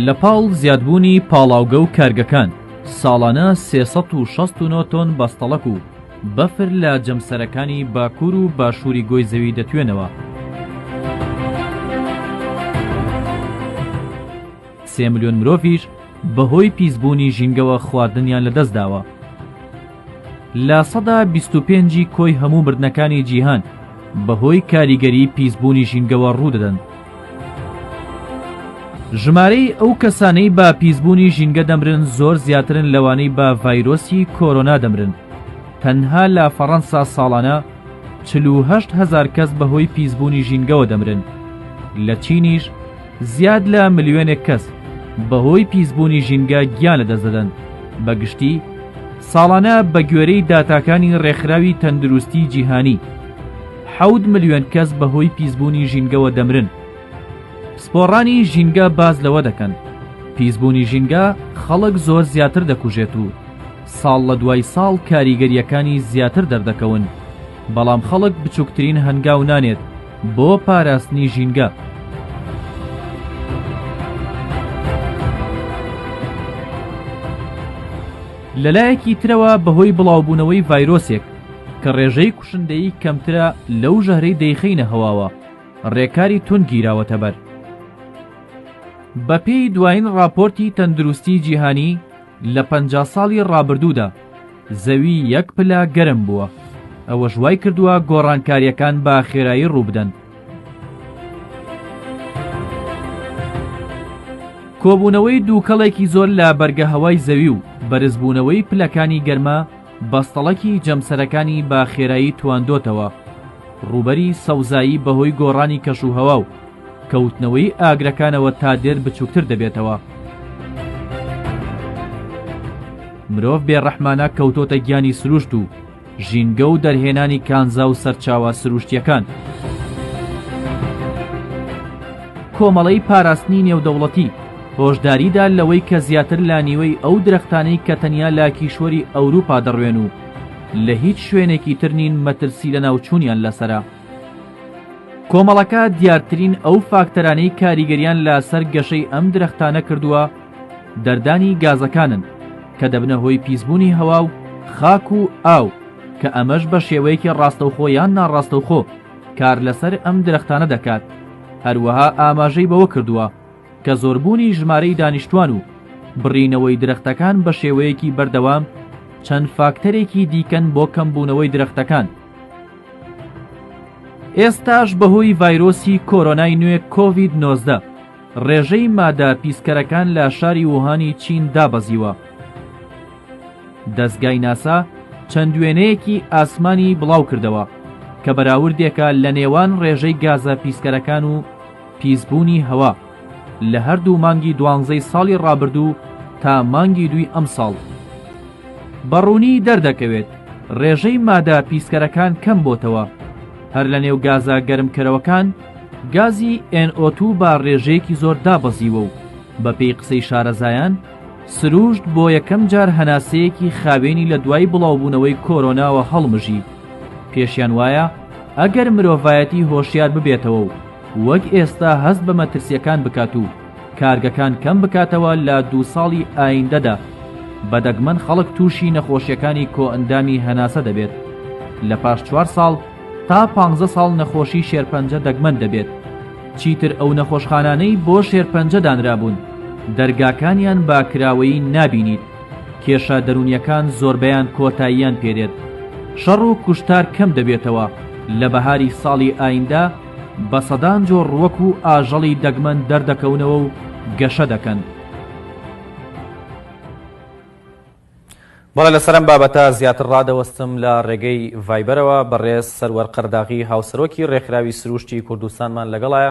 لە پاڵ زیادبوونی پاڵاوگە و کارگەکان، ساڵانە 369 تۆن بەستەڵەک و بەفر لە جەمسەرەکانی باکوور و باشووری گۆی زەوی دەتوێنەوە. سێ ملیۆن مرۆڤیش بەهۆی پیسبوونی ژینگەوە خواردنیان لەدەستداوە. 25% ی کۆی هەموو مردنەکانی جیهان بەهۆی کاریگەری پیسبوونی ژینگەوە ڕوودەدەن. ژمارەی ئەو کەسانەی بە پیسبوونی ژینگە دەمرن زۆر زیاترن لەوانەی بە ڤایرۆسی کۆرۆنا دەمرن. تەنها لە فەڕەنسا ساڵانە 48 هەزار کەس بەهۆی پیسبوونی ژینگەوە دەمرن. لە چینیش زیاد لە ملیۆنێک کەس بەهۆی پیسبوونی ژینگە گیان لەدەست دەدەن. بە گشتی ساڵانە بە گوێرەی داتاکانی ڕێکخراوی تەندروستی جیهانی حەوت ملیۆن کەس بەهۆی پیسبوونی ژینگەوە دەمرن. پسپۆڕانی ژینگە باس لەوە دەکەن پیسبوونی ژینگە خەڵک زۆر زیاتر دەکوژێت و ساڵ لە دوای ساڵ کاریگەرییەکانی زیاتر دەردەکەون، بەڵام خەڵک بچووکترین هەنگاو نانێت بۆ پاراستنی ژینگە. لەلایەکی ترەوە بەهۆی بڵاوبوونەوەی ڤایرۆسێک کە ڕێژەی کوشندەیی کەمترە لەو ژەهرەی دەیخەینە هەواوە، ڕێکاری توند گیراوەتەبەر. بەپێی دوایین ڕاپۆرتی تەندروستی جیهانی لە 50 ساڵی ڕابردوودا زەوی یەک پلە گەرم بووە، ئەوەش وای کردووە گۆڕانکارییەکان بە خێرایی ڕووبدەن. کۆبوونەوەی دووکەڵێکی زۆر لە بەرگەهەوای زەوی و بەرزبوونەوەی پلەکانی گەرما بەستەڵەکی جەمسەرەکانی بە خێرایی تواندۆتەوە. ڕووبەری سەوزایی بەهۆی گۆڕانی کەشوهەوا و کەوتنەوەی ئاگرەکانەوە تا دێت بچووکتر دەبێتەوە. مرۆڤ بێڕەحمانە کەوتۆتە گیانی سروشت و ژینگە و دەرهێنانی کانزا و سەرچاوە سروشتییەکان. کۆمەڵەی پاراستنی نێودەوڵەتی هۆشداریدا لەوەی کە زیاتر لە نیوەی ئەو درەختانەی کە تەنیا لە کیشوەری ئەوروپا دەڕوێن و لە هیچ شوێنێکی تر نین مەترسی لەناوچوونیان لەسەرە. کۆمەڵەکە دیارترین ئەو فاکتەرانەی کاریگەریان لە سەر گەشەی ئەم درەختانە کردووە دەردانی گازەکانن کە دەبنە هۆی پیسبوونی هەوا و خاک و ئاو کە ئەمەش بە شێوەیەکی ڕاستەوخۆ یان ناڕاستەوخۆ کار لەسەر ئەم درەختانە دەکات هەروەها ئاماژەی بەوە کردووە کە زۆربوونی ژمارەی دانیشتوان و بڕینەوەی درەختەکان بە شێوەیەکی بەردەوام چەند فاکتەرێکی دیکەن بۆ کەمبوونەوەی درەختەکان. ئێستاش بەهۆی ڤایرۆسی کۆرۆنای نوێ کۆڤید 19 ڕێژەی مادە پیسکەرەکان لە شاری ووهانی چین دابەزیوە. دەزگای ناسا چەند وێنەیەکی ئاسمانی بڵاوکردەوە کە بەراوردێکە لە نێوان ڕێژەی گازە پیسکەرەکان و پیسبوونی هەوا لە هەردوو مانگی دوانزەی ساڵی ڕابردوو تا مانگی دووی ئەمساڵ بە ڕوونی دەردەکەوێت ڕێژەی مادە پیسکەرەکان کەم بۆتەوە هەر لە نێو گازە گەرمکەرەوەکان گازی NO2 بە ڕێژەیەکی زۆر دابەزیوە و بەپێی قسەی شارەزایان سروشت بۆ یەکەم جار هەناسەیەکی خاوێنی لە دوای بڵاوبوونەوەی کۆرۆناوە هەڵمژی پێشیان وایە ئەگەر مرۆڤایەتی هۆشیار ببێتەوە و وەک ئێستا هەست بە مەترسیەکان بکات و کارگەکان کەم بکاتەوە لە دوو ساڵی ئایندەدا بە دەگمەن خەڵک تووشی نەخۆشیەکانی کۆئەندامی هەناسە دەبێت لە پاش چوار ساڵ تا پانزە ساڵ نەخۆشی شێرپەنجە دەگمەن دەبێت چیتر ئەو نەخۆشخانانەی بۆ شێرپەنجە دانرابوون دەرگاکانیان بە کراوەیی نابینیت کێشە دەروونیەکان زۆربەیان کۆتاییان پێدێت شەڕ و کوشتار کەم دەبێتەوە لە بەهاری ساڵی ئایندە بە سەدان جۆر ڕووەک و ئاژەڵی دەگمەن دەردەکەونەوە و گەشە دەکەن. بەڵێ لەسەر ئەم بابەتە زیاتر ڕادەوەستم لە ڕێگەی ڤایبەرەوە بەڕێز سەروەر قەرداغی هاوسەرۆکی ڕێکخراوی سروشتی کوردستانمان لەگەڵایە.